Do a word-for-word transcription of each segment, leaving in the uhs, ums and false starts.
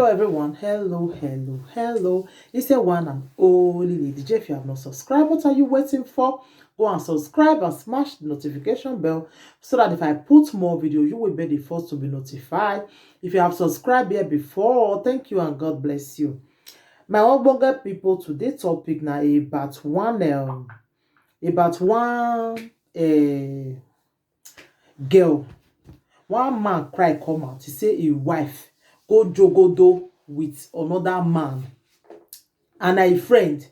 Hello everyone, hello, hello, hello. It's your one and only Lady J. If you have not subscribed, what are you waiting for? Go and subscribe and smash the notification bell so that if I put more video, you will be the first to be notified. If you have subscribed here before, thank you and God bless you. My ogbonge people, today topic na about one um, about one uh, girl. One man cry come out. He say his wife go jogodo with another man, and na his friend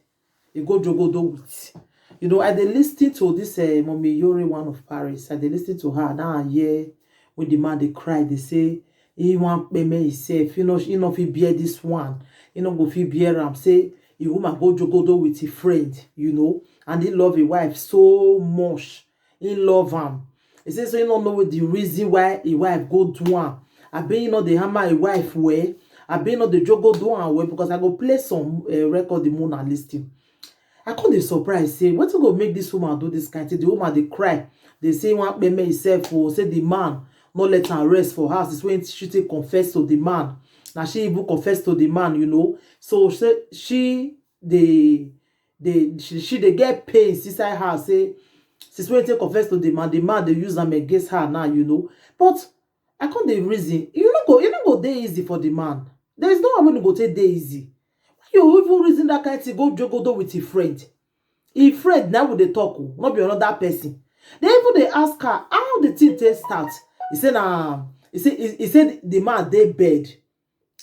he go jogodo with. You know, I dey listen to this uh, Mommy Yore, one of Paris. I dey listen to her now and hear when the man dey cry. They say he wan peme himself. You know, he no fit bear this one. He no go fit bear am. Say he woman go jogodo with his friend. You know, and he love his wife so much. He love am. He say so he no know the reason why his wife go do am. Abi he no dey hammer his wife well. Abi he no dey jogodo am well, because I go play some uh, record the Mona listen. I come dey surprise say wetin go make this woman do this kind thing. The woman dey cry, dey say one peme himself o, say the man no let am rest for house. It's when she take confess to the man. Now she even confess to the man, you know. So she, she dey dey she, she dey get pains inside her. Say since when take confess to the man, the man dey use am against her now, you know. But I come dey reason, you no go, you no go dey easy for the man. There is no one wey no go take dey easy. You even reason that kind thing, go jogodo with his friend. His friend now we dey talk o, not be another person. They even dey ask her how the thing take start. He say na, he say he, he say the man dey bed.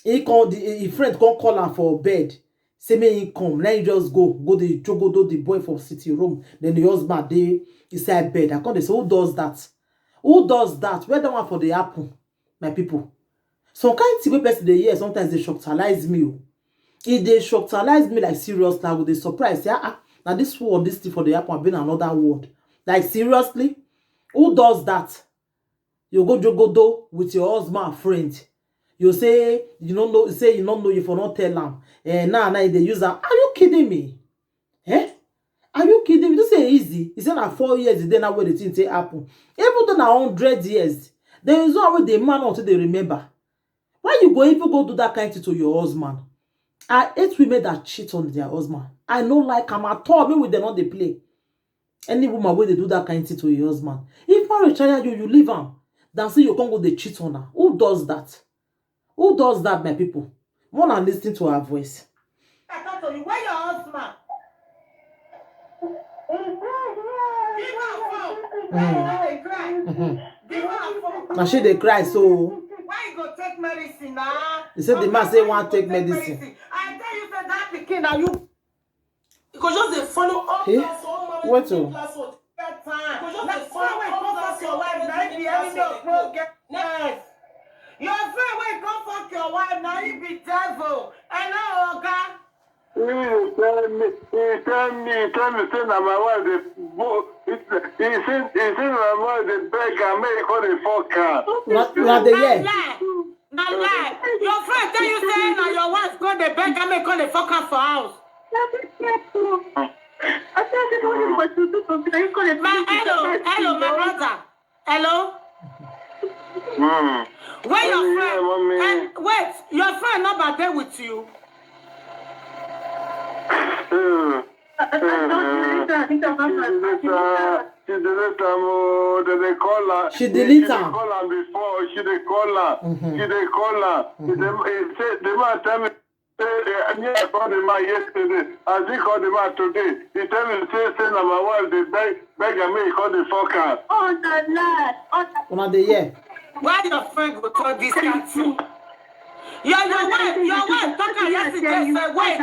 He call the his friend come call am for bed. Say make he come. Now he just go go dey jogodo the boy for sitting room. Then the husband dey inside bed. I come dey say, who does that? Who does that? Where that one for dey happen, my people? Some kind thing wey person dey hear sometimes dey shocktalize me o. E dey shocktalize me like seriously. I go dey surprise say, ah ah, na this one, this thing for dey happen, abi na another world? Like seriously, who does that? You go jogodo with your husband friend. You say you no know, say you no know, you for not tell am. Eh, now now you dey use am. Are you kidding me? Eh? Are you kidding me? You say easy. He say na four years the day now where the thing take happen. Even though na hundred years, there is no way the man until they remember. Why you go even go do that kind thing to your husband? I hate women that cheat on their husband. I no like am at all. Me with them not dey play. Any woman wey dey do that kind thing to your husband, if marriage tire you, you leave am. Than say you come go dey cheat on her. Who does that? Who does that, my people? More than listen to her voice. I talk to you, where your husband? Give her phone. Why you no dey cry? Give her phone. Na she dey cry so. Why you go take medicine na? He say the man say he wan take medicine. I tell you say that pikin na you. You go just dey follow up. Eh? Class one, what o? Class one. That time. You go just dey follow up class one. Your friend wey come fuck your wife na him be enemy of progress. Your friend wey come fuck your wife na him be devil. Hello, oga. He tell me, he tell me, he tell me say na my wife dey bo-, he, he say, he say na my wife dey beg am make he come dey fuck am. Una, una dey hear? Na lie. Na lie. Your friend tell you say na your wife go dey beg am make come dey fuck am for house. My, hello, hello, my brother. Hello. Mm. Where your friend? Mommy. And wait, your friend number dey with you? Mm. She delete am o, dem dey call her. She delete am. She dey call am before, she dey call am. Mm-hmm. She dey call am. Mm-hmm. She dey, he say, the man tell me say, eh, me I call the man yesterday. As he call the man today, he tell me say, say na my wife dey beg, beg am make he come dey fuck am. Oh, na lie. Oh, na. Una dey hear? Why your friend go talk this kind thing? Your, your wife, your wife talk am yesterday, say, wait.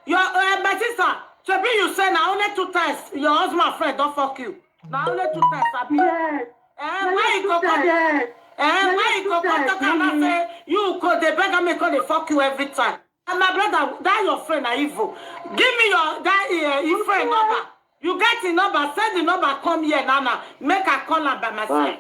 Your, uh, my sister, shebi you say na only two times your husband friend don fuck you. Na only two times, abi? Yes. Eh, why you go come? Eh, why you go come talk am now say you go dey beg am make come dey fuck you every time? And my brother, that your friend na evil. Give me your, that, uh, your friend number. You get him number, send the number come here now now. Make I call am by myself.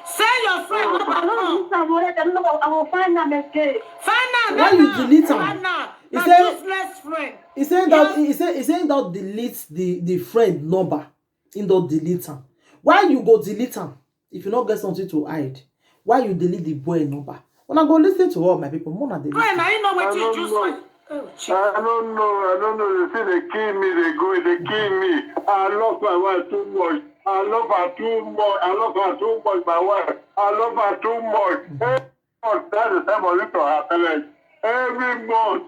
Send your friend number come. I will find am again. Find am now. Why you delete am? Find am. He say, useless friend. He say that, he say, he say that delete the, the friend number. He don delete am. Why you go delete am if you no get something to hide? Why you delete the boy number? Una go listen to all my people. Una dey listen. Fine, I know what you just said. I don't know. I don't know. They say they kill me. They go. They kill me. I love my wife too much. I love her too much. I love her too much. My wife. I love her too much. Every month, that is time I look to her parents. Every month.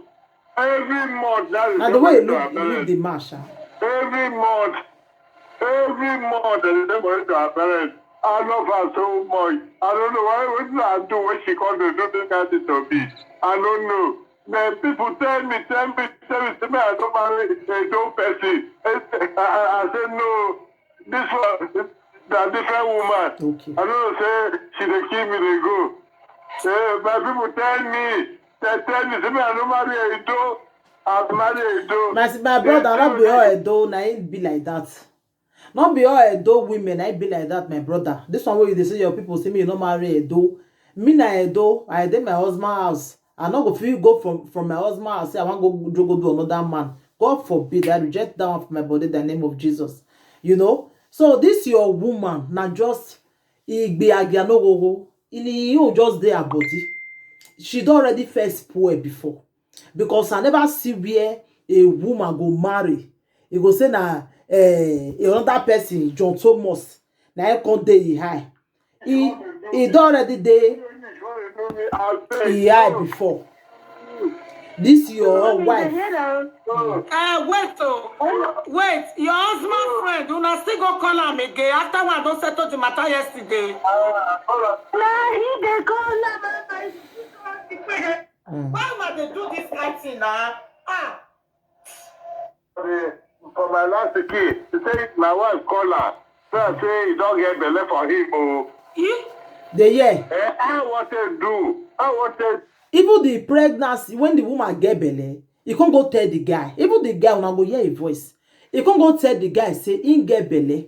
Every month. That is Now the way you look, you look the man, sha. Every month. Every month, I remember to her parents. I love her so much. I don't know why. What I do when she come to do this kind thing to me? I don't know. Then people tell me, tell me, tell me, say me I don't marry a dope person. I, I, I say no. This one, na different woman. Okay. I don't know. Say she dey kill me, dey go. Eh, my people tell me, they tell me, say me I don't marry a dope. I marry a dope. My my brother, not be all Edo, na it be like that. Not be all Edo women, I be like that, my brother. This one where you dey say your people say me you no marry Edo. Me na Edo, I dey my husband house. I no go feel go from from my husband house. Say I want go go go do another man. God forbid, I reject that one for my body in the name of Jesus. You know. So this your woman na just igbe agia no go go. In you just dey her body. She don already first spoil before. Because I never see where a woman go marry. You go say na eh, another person, John Thomas. Na him come dey e high. He he don already dey e high before. This your wife. Uh, wait, oh, wait. Your husband friend, una still go call am again. After one, don't settle the matter yesterday. Na he dey call am, my sister. Why una dey do this kind thing na? Ah, For my last pikin, he say my wife call her. Tell her say he don get belle for him o. you Dey hear. Eh, I want to do. I want to. Even the pregnancy, when the woman get belle, he come go tell the guy. Even the guy, una go hear him voice. He come go tell the guy say he get belle.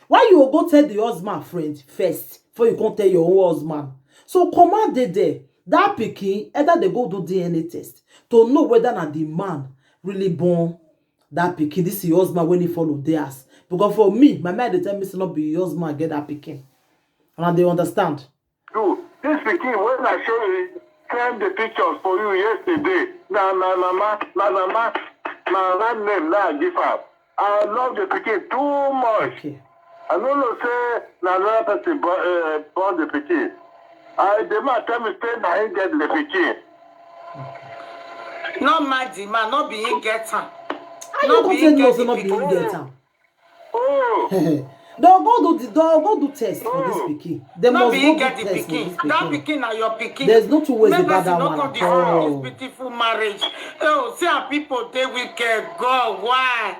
Why you go tell the husband friend first before you come tell your own husband? So command dey there. That pikin, either they go do D N A test to know whether na the man really born that pikin. This is your husband when he follow dey house. Because for me, my mind dey tell me say no be your husband get that pikin. And I dey understand. Do this pikin when I show you, send the pictures for you yesterday. Na my mama, my mama, my mama name na I give am. I love the pikin too much. Okay. I no know say na another person born, uh, born the pikin. I the man tell me say na him get the pikin. No mind the man, no be him get am. How you go take know say no be him get am? Oh, Don go do the don go do test for this pikin. They No must be go him do get the test for pikin. this That pikin. Pikin na your pikin. There's no two ways Make about person that no one come at destroy all. This beautiful marriage. Oh, see how people dey wicked. God, why?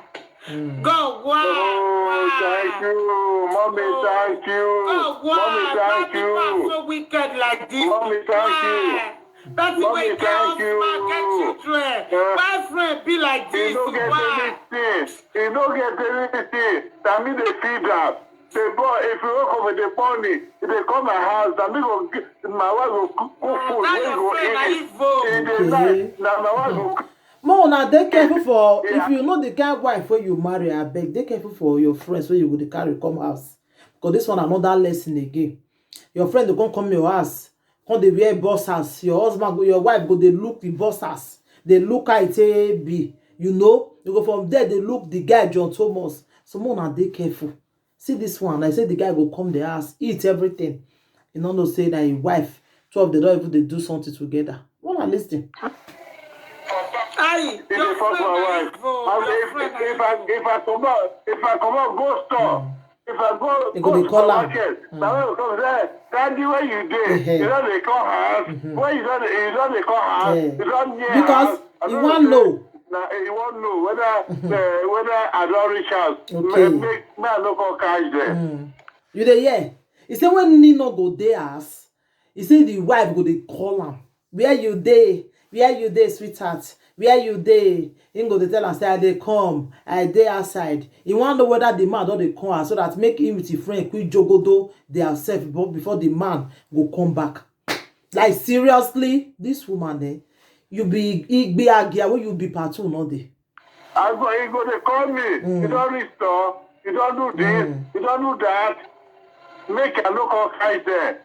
God, why? oh, Why? thank you, mommy, Oh, thank you, God, why? mommy, Why thank people are you. So wicked like this? Mommy, thank you. Why? That's the Mommy, way thank girls man get you. Children. Yeah. Why friend be like He this? no get Why? anything. He no get anything. Na me dey feed am. The boy, if you work over the money, if they come my house, na me go gi- my wife go cook, cook food. That Wey your go friend na eat. evil. In the Okay. night, na my wife go cook. Mo una dey careful for if Yeah. You know the kind wife wey you marry, abeg dey careful for your friends wey you go dey carry come house. Because this one another lesson again. Your friend dey come come your house, come dey wear boxers. Your husband go, your wife go dey look the boxers, dey look how e take be. You know, you go from there dey look the guy John Thomas. So mo una dey careful. See this one, I say the guy go come the house, eat everything. You no know say na him wife. Two of them don even dey do something together. Una listen. Aye, If your you fuck friend my na wife, evil. I Your mean, if, friend na if I evil. if I come out, if I come out, go store. If I go They go go dey call am. Supermarket, na when I come say, Daddy, where you dey? Ehe. You don dey call house. When you don dey, you don dey call house. Eh. You don near Because house. I he don wan say, know. Na he wan know whether uh, whether I don reach house. Okay. Make make I no come catch them. Mm. You dey hear? He say when he no go dey house, he say the wife go dey call am. Where you dey? Where you dey, sweetheart? Where you dey? Him go dey tell am say I dey come, I dey outside. He wan know whether the man don dey come house so that make him with him friend quick jogodo their self before before the man go come back. Like seriously, this woman eh, you be igbe agia wey you be part two no dey. I go, he go dey call me. You don reach store. You don do this. You don do that. Make I no come catch them.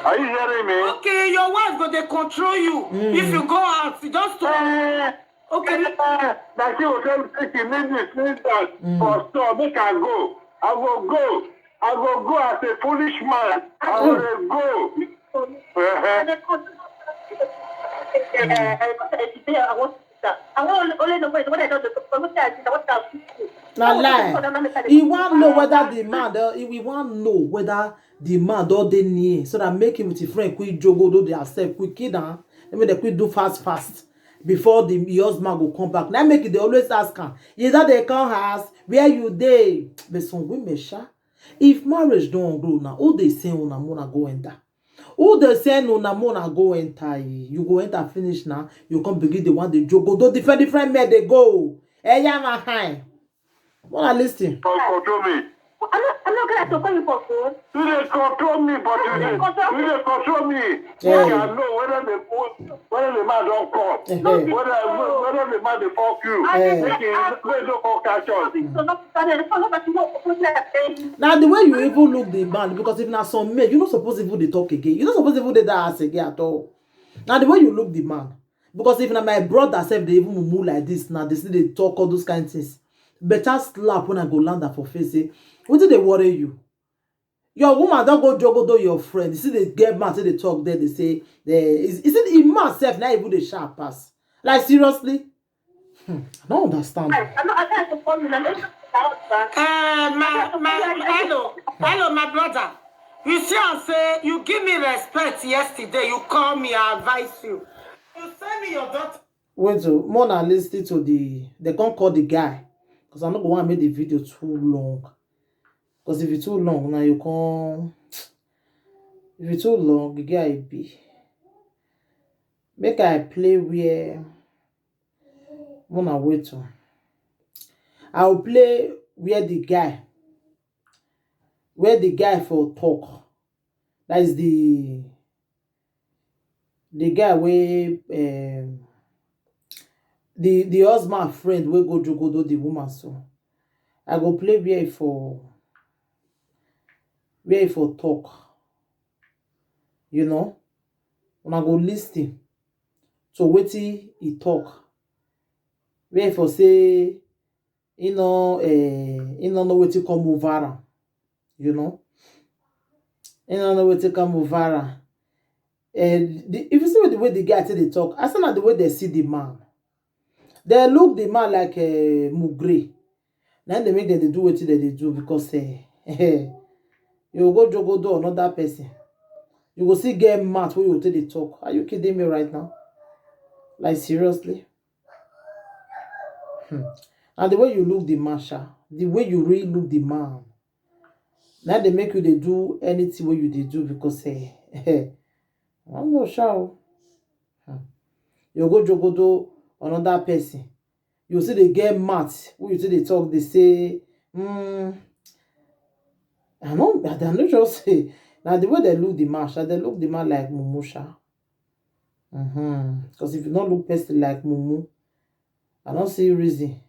Are you hearing me? Okay, your wife go dey control you. If you go out, you just to Eh, okay. eh, na she go tell me say she need this, need that Mm. for store. Make I go. I go go. I go go as a foolish man. I go dey go. Uh-huh. Na lie. He wan know whether the man don, he wan know whether the man don dey near so that make him with him friend quick jogodo dey accept quick kill am. Make dem quick do fast fast before the him husband go come back. Na make he dey always ask am. You don dey come house? Where you dey? But some women sha. If marriage don grow now, who dey send una make una go enter? Who dey send una make una go enter? Eh? You go enter finish now. You come begin the one dey jogodo different different men dey go. Eya na high. Wanna listen? Come control me. I'm not, I'm not gonna have to call you for phone. You dey control me, but you dey you dey control me. Yeah. Make I know whether the whether the man don come. Eh, eh. Whether whether the man dey fuck you. Eh. Make you wey no come catch us. So not that so not that you know what I'm saying. Na the way you even look the man, because if na some men, you no suppose even dey talk again. You no suppose even dey that house again at all. Na the way you look the man, because if na my brother sef dey even mumu like this, na dey still dey talk all those kind things. Better slap when I go land am for face. Say, wetin dey worry you? Your woman don go jogodo your friend. You still dey get mad say dey talk there. Dey say, eh, is is it the man sef na even dey sharp pass? Like seriously, hmm, I don't understand. I know I can't call you. I'm not Uh, my, my, hello, hello, my brother. You see, I say you give me respect yesterday. You call me, I advise you. You send me your daughter. Wait, oh, more na listen to the. They can't call the guy because I no go want make the video too long. Because if it's too long now, you can't. If it's too long, the guy be. Make I play where. More na wait, oh. I will play where the guy, where the guy for talk. That is the the guy wey um, the the husband friend wey go jogodo the woman so. I go play where e for where e for talk. You know, una go listen to wetin e talk. Where e for say e no uh, e no know wetin come over am. You know, e no know wetin come over am. And the, if you see the way the guy take dey talk, I say na the way they see the man. They look the man like a mugre. Na they make them dey do wetin they dey do because uh, you go jogodo another person. You go see get mad wey you take dey talk. Are you kidding me right now? Like seriously? Hmm. And the way you look the man, sha, the way you really look the man, na they make you dey do anything wey you dey do because eh, I no sha o. Hmm. You go jogodo another person. You see they get mad. Who you see they talk, they say, mm, I no, I no just say. Now the way they look the man, sha, they look the man like mumu sha. Mm-hmm. Because if you not look person like mumu, I don't see reason.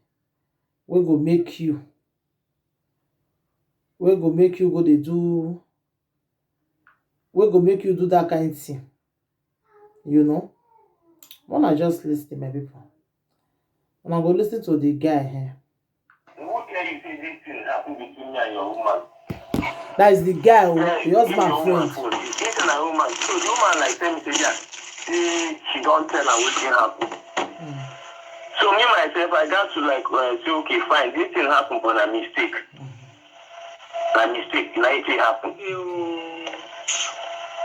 We go make you. We go make you go they do. We go make you do that kind of thing. You know. When I just listen, my people. When I go listen to the guy here. Who tell you say this thing happen between me and your woman? That is the guy, oh, the Your husband woman friend. Phone. You think na woman? So the woman like tell me say yeah, say she don't tell her wetin happen. So me myself, I got to like uh, say okay, fine, this thing happen but na mistake. Na mistake, na it happen.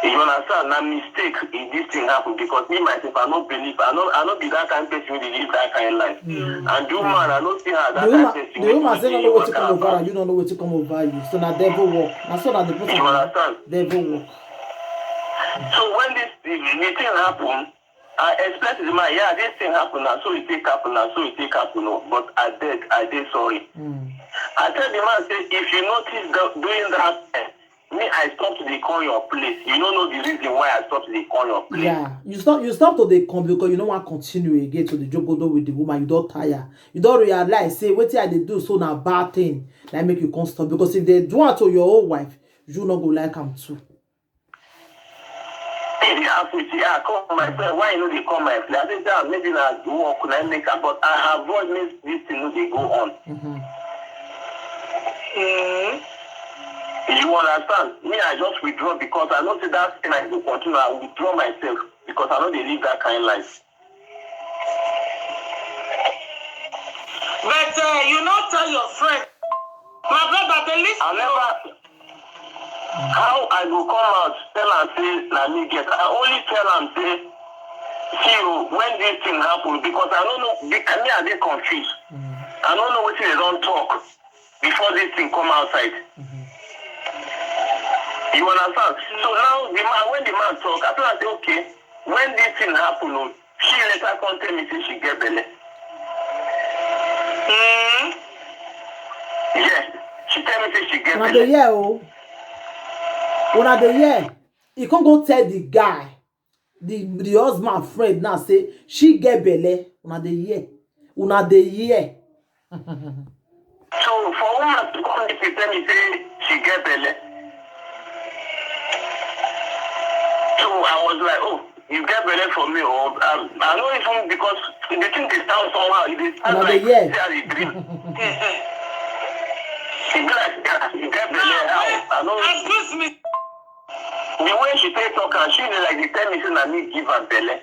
You understand? Na mistake if this thing happen because me myself, I no believe, I no, I no be that kind person wey dey live that kind life. And the woman, I no see her that The kind woman, person the wey woman dey say no dey know wetin waka come over about. am, you no know wetin come over you. So na devil work. Na so na the You person. Understand? Devil work. So when this the, the thing happen, I explain to the man, yeah, this thing happen now, so it take happen now, so it take happen, no. But I beg, I dey sorry. Mm. I tell the man say, if you notice that doing that, eh, me I stop to dey come your place. You no know the reason why I stop to dey come your place. Yeah, you stop. You stop to dey come because you no want continue again to the jogodo with the woman. You don't tire. You don't realize say wetin I dey do so na bad thing. Like make you come stop because if they do it to your own wife, you no go like am too. He dey ask me, say, "Ah, come my friend, why you no dey come my place?" I say, "Ah, maybe na work na im make am, but I avoid make this thing no dey go on." Mm. You understand? Me, I just withdraw because I know say that thing I go continue. I withdraw myself because I no dey live that kind life. But uh, you no tell your friend. My brother, the list. I never. How I go come out tell am say na me get? I only tell am say, "See o, when this thing happen, because I no know, be- me I dey confused. I no know wetin dem don talk before this thing come outside." You understand? So now the man, when the man talk, I tell am say, "Okay, when this thing happen o, she later come tell me say she get belle." Mm. Yes, she tell me say she get Una dey belle. Hear o. Una dey hear. He come go tell the guy, the the husband friend now, say she get belle. Una dey hear. Una dey hear. So for woman to come meet me tell me say she get belle, so I was like, "Oh, you get belle for me?" Or um, I no even, because the thing dey sound somehow. It dey sound Una like dey hear. Say I dey dream. E be like, "Ah, you get belle? How?" I no. Excuse me. The way she take talk am, she dey like dey tell me say na me give am belle.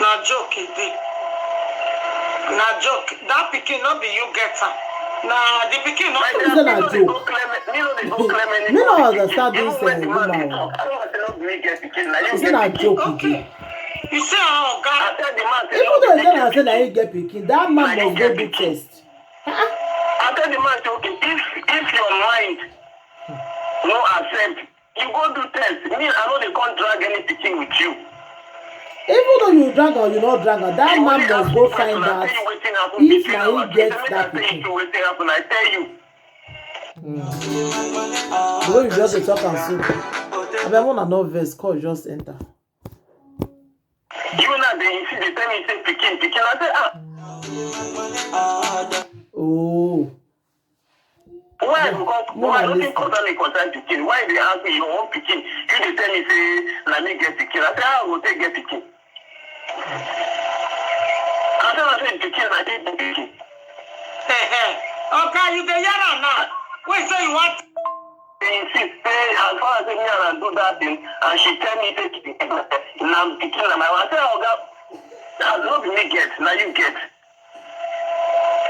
Na joke e be. Na joke. That pikin no be you get am. Na the pikin no. My She dear, say me na no dey joke. go claim, me no dey go claim anything. Me no Pikin. Understand Even this, when uh, the man dey woman. Talk, I don't say no be me get pikin. Na you She say get na pikin. Joke e Okay. dey. You see our oga. I tell the man say Even no though be you tell am me say na get him get pikin, that man must go do test. I tell the man say, "Okay, if if your mind no accept, you go do test. Me, I no dey come drag any pikin with you." Even though you drag am, you no drag am, that You man only must ask go me find question, I out tell you wetin happen if between na our him kids. Get Make that I tell you pikin. too wetin happen. I tell you. The way you just dey talk am so, abeg, una no vex, call just enter. You now dey, you see, dey tell me say pikin, pikin. I say, "Ah, Oh, why you come? No, Why I nothing listen. Concern me concern pikin? Why you dey ask me your own pikin? You dey tell me say na me get pikin." I say, "How I go take get pikin?" I tell am say pikin na him be pikin. Oga, you dey hear am now. Wait, say you want. He insist say as far as say me and am do that thing, and she tell me say na pikin na my own. I say, "Oga, no be me get, na you get."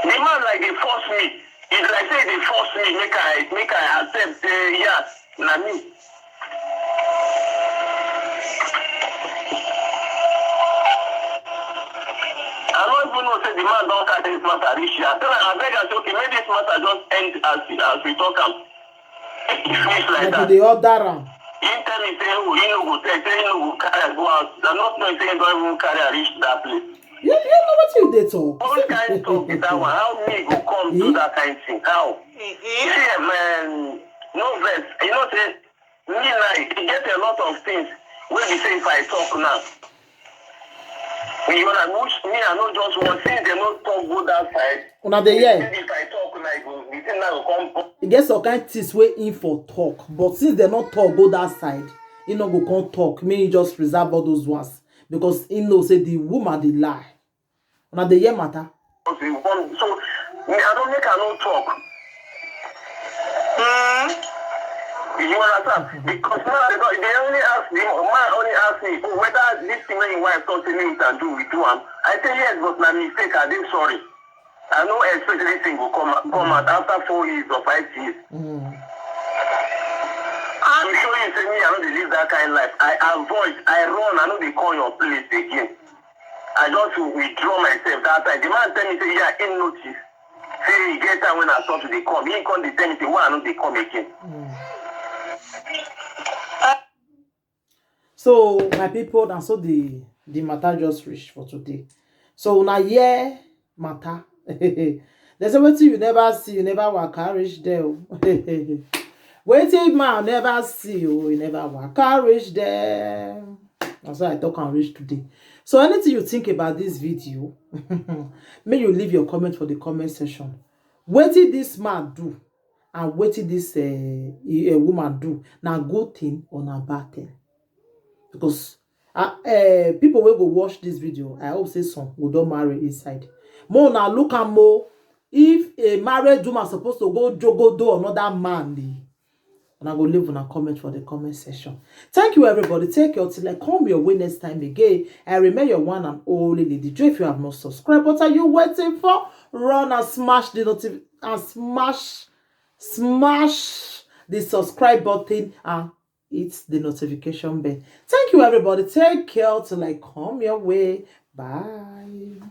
The man like dey force me. It's like say dey force me make I make I accept say yes, na me. I no even know say the man don carry this matter reach here. I tell am, I beg am say, "Okay, make this matter just end as as we talk am." Make e finish like Like you that. Dey order am. He tell me say, "Oh, he no go tell, say he no go carry am go out." I no know say he don even carry am reach that place. You you know wetin you dey talk. What kind talk be that one? How me go come do that kind thing? How? See, man, no vex. You know say me now, e get a lot of things wey be say if I talk now, you know, which me I no just want, since dem no talk go that side. Una dey hear? Maybe if I talk now, e go, the thing now go come. E get some kind things wey him for talk, but since dem no talk go that side, he no go come talk. Make he just reserve all those ones because he know say the woman dey lie. Una dey hear matter? Okay, one, so me, I don't make I no talk. Mm. You understand? Because now they, don't- they only ask the man only ask me, "Oh, whether this thing wey your wife talk say me can do, we do am." I say, "Yes, but na mistake. I dey sorry. I no expect this thing go come out, come out after four years or five years." Mm. To show you say me, I no dey live that kind life. I avoid, I run, I no dey call your place again. I just withdraw myself that time. The man tell me say, yeah, he notice. Say he get time when I stop to dey come. He come dey tell me say, why I no dey come again? So my people, na so the the matter just reach for today. So una hear matter. They say wetin you never see, you never waka reach there o. Wetin man never see o, you never waka reach there. Na so I talk am reach today. So anything you think about this video, make you leave your comment for the comment section. Wetin this man do and wetin this uh, a woman do, na good thing or na bad thing? Because uh, uh, people wey go watch this video, I hope say some go don marry inside. Mo na look am o. If a married woman supposed to go jogo do another man, eh, and I go leave una comment for the comment section. Thank you, everybody. Take care till I come your way next time again. I remain your one and only Lady Joy. If you have not subscribed, what are you waiting for? Run and smash the notif and smash, smash the subscribe button and hit the notification bell. Thank you, everybody. Take care till I come your way. Bye.